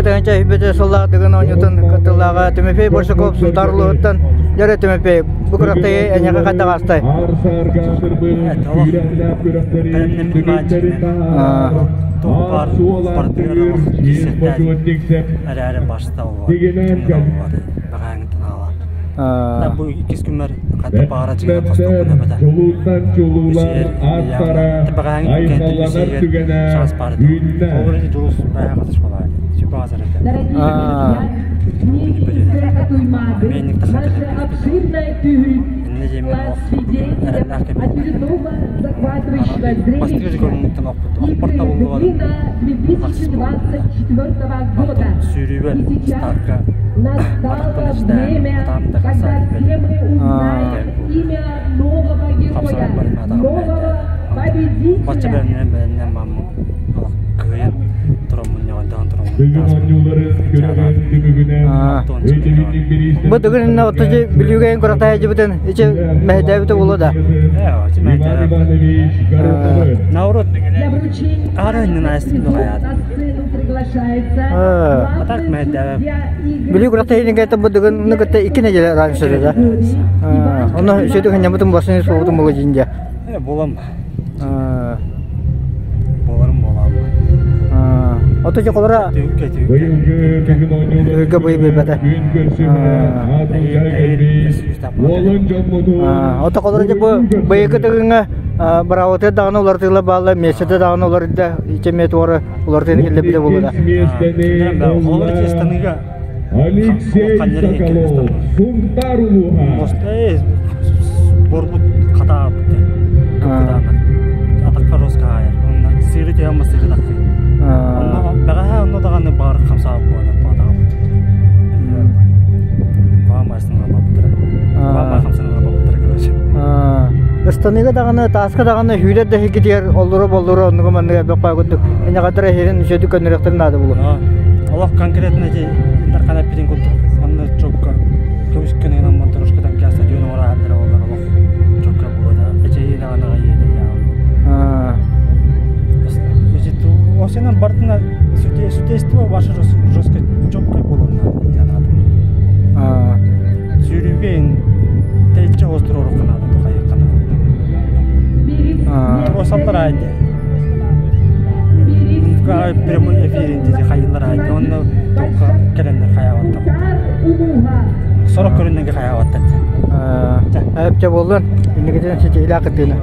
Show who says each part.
Speaker 1: 2001 сыллаах Дыгын оонньуутун кыттыылааҕа Тимофей Большаков Сунтаар улууһуттан Дьөрү Тимофей, бу күрэхтэһии эйиэхэ хайдах аастай?
Speaker 2: Бэлэмнэммит мааччынан туох баар барытыгар эрээри барста бэҕээҥҥиттэн аҕалан бу иккис күммэр хата баара дьиҥэ хостуохпун эбэтэ бэҕээҥҥи күнкэнтэн үсэйигэр шанс баар этэ ол эрэ дьулус бэйэ хатыш балаай сүпэ азар этэ Менник инне диэммин ох эрэллээх кэбин бастыыр көрүҥүттэн охпут охпор табыллыбат ахсыс буолбут сүүрүүбэр старка атахпын ичтээн атаам да хасаан хапсаран барым атаҕым бачча бэлэмнэн бэлэмнэн маммын кыайан тураммын ньоҕойдоон тураммын
Speaker 1: Бу тыгын отточи Бүлүүгэ куратаайдьыбытын ичи мэһэйдээбитэ буолуо да.
Speaker 2: Наоборот, аара иннин А так мэһэйдээбэп.
Speaker 1: Бүлүү куратаайдьын бу дыгын кытта икки неделя раньше да. Онно сөтү ханньамытын басын суобутун буолу дьиндя.
Speaker 2: Булам. Буоларым буолаабы.
Speaker 1: Ото дьоколора Өйгө быйы билбэтэ. Ото колора дьэ бу быйыкы тыгыҥҥа быраабыты даҕаны уларытыыла баалла, миэстэтэ даҕаны уларыйда, ичэмиэ туора уларытыыны киллэрбитэ буолуо.
Speaker 2: Холобур тиэстаныыга
Speaker 3: Алексей Соколов, Сунтаар улууһа.
Speaker 2: Борбут хатаабыт кытаана. Атахха роска хаайар. Онно сыыры тиһэн сыыры таххый. Онно бэҕэһээ онно даҕаны баар хамсаабыт буолан паатаҕабыт. Куһаан баппыттара. Куһаан хамсанан баппыттара короче.
Speaker 1: Ыстаныыга даҕаны, тааска даҕаны сүүрэр да иһигитигэр оллура-боллура оннуга манныга элбэх курдук инэҕэтэрэ иһирин үчүгэйдик көннөрүөхтэрин наада буолуо.
Speaker 2: Олох конкретно эти Дархан эппитин курдук онно чокко көмүскэнэн монтажкатан кэ стадион оҥораһаллара буоллар олох чокко буолуо эчэйии даҕаны аҕайыыта Осенан бартына судейство ваше жестко чокко буолуон наада. Сүүрүүгэ тэйиччи оҕустуруорукка наада тухайыкка наада. Туруосаллар аайды. Прямой эфирин дизи хайыллар аайды. Онно туохха кэлэннэр хайаабаттар. Сорох көрүннэргэ хайаабаттар.
Speaker 1: Эпчэ буоллун. Инникитин ситиһиилээх кыттыыны.